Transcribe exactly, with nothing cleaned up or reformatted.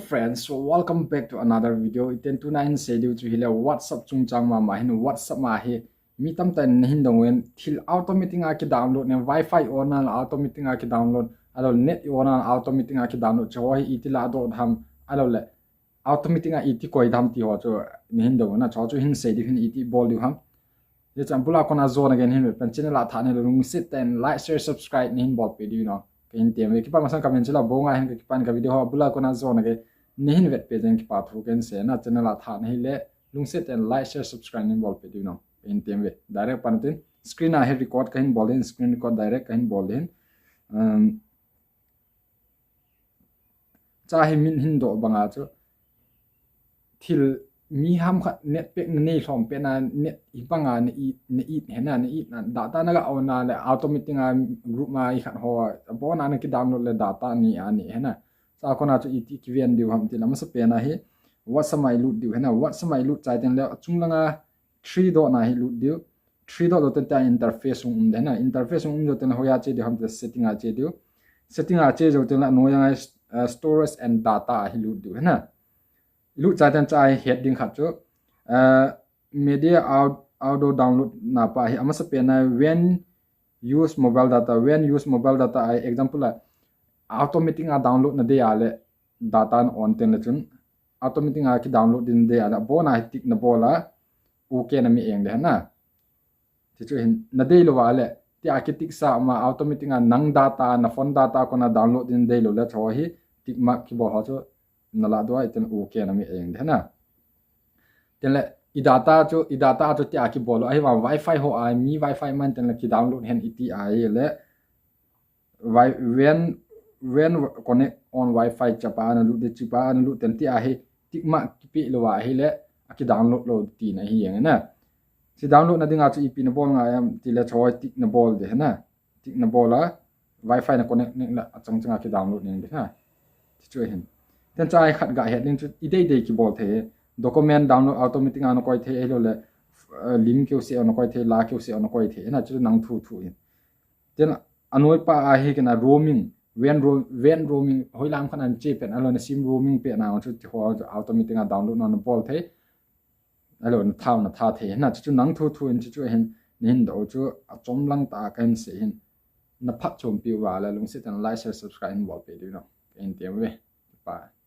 Friends, so welcome back to another video. Iten tuna hin sei diu chu hile WhatsApp chungchang mama hin. WhatsApp ma hi mi tamtah in nahin dong uvin, thil automatic a kidownload na, Wi-Fi on a automatic a kidownload, ahilou le net on a automatic a kidownload, chuho hi iti ladoh dem, ahilou le automatic a iti koi dem ti ho chu nahin dong uvin, chuho chu hin sei diu hin, iti bol diu ham. Hijeh chun abul a kona jona gei nahin vet pen channel a thah nahi le lungset tah in like, share, subscribe nahin bolpeh diu nom. Kahin tem uve. Kipa masang comment chula bol ngai hen, ka kipan ka video ho abul a kona jona gei nahin vetpeh jeh in kipa thu kahin sei na, channel a thah nahi le lungset tah in like, share, subscribe nahin bolpeh diu nom. Kahin tem uve. Direct pan tin screen a hi record kahin bol ding, screen record direct kahin bol ding. Um, cha hi min hin doh banga chu thil mi ham khat net pack na nei lhom pet na, net hi banga na it, na it hena, na it na data na ga on a le automatic a group ma i khat ho abon a na kidownload le data ni a ni hena. Cha kona chu iti kiven diu ham ti le, amasa pen a hi WhatsApp ma i lut diu hena. WhatsApp ma i lut chai teng le achung langa three dot na hi lut diu. Three dot jou teng tia interface hung um ding hena. Interface hung um jou teng le hoiya che diu ham ti le setting a che diu. Setting a che jou teng le anoiya ngai, uh, storage and data a hi lut diu hena. Lut chai teng cha hi het ding khat chu, uh, media au-, auto download na pa hi amasa pen a when use mobile data, when use mobile data a hi example a automatic a download na dei a le data na on teng le chun automatic a kidownload ding dei a le abon a hi tick na bol a, okay na mi eng ding hena. Ti chu hin na dei lou a le tia kitick sa ma automatic a nang data, na phone data kona download ding dei lou le chuho hi tick mark kibol ho chu na ladoh a, iten okay na mi eng ding hena. Tin le i data chu, i data chu tia kibol lou, ahivang Wi-Fi ho a mi Wi-Fi man tin le kidownload hen iti a hi le Wi-, when, when connect on Wi-Fi chapa na lut ding, chipa na lut teng tia hi tick mark kipeh lou a hi le akidownload lou tina hi jeng na. Chi download na dinga chu ipi na bol ngai ham ti le chuho tick na bol ding hena. Tick na bol a Wi-Fi na connect ning le achang changa kidownload ning ding ha. Ti chu hin. Tin cha hi khat ga het ding chu i dei dei kibol thei. Document download automatic a na koi thei, ahilou le, uh, lim keu se na koi thei, la keu se na koi thei. Na chu nang thu thu hin. Tin anoi pa a hi kena roaming, when ro-, when roaming, hoilam khat a na che pen, ahilou le na sim roaming pen a chu ti ho chu automatic a download na na bol thei. Ahilou le na tha na tha thei hena. Chu chu nang thu thu hin chu chu hin nahin doh chu achom lang tah a kahin sei hin. Na phatchompi uva le lungset tah in like, share, subscribe hin bolpeh diu nom. Kahin tem uve. Bye.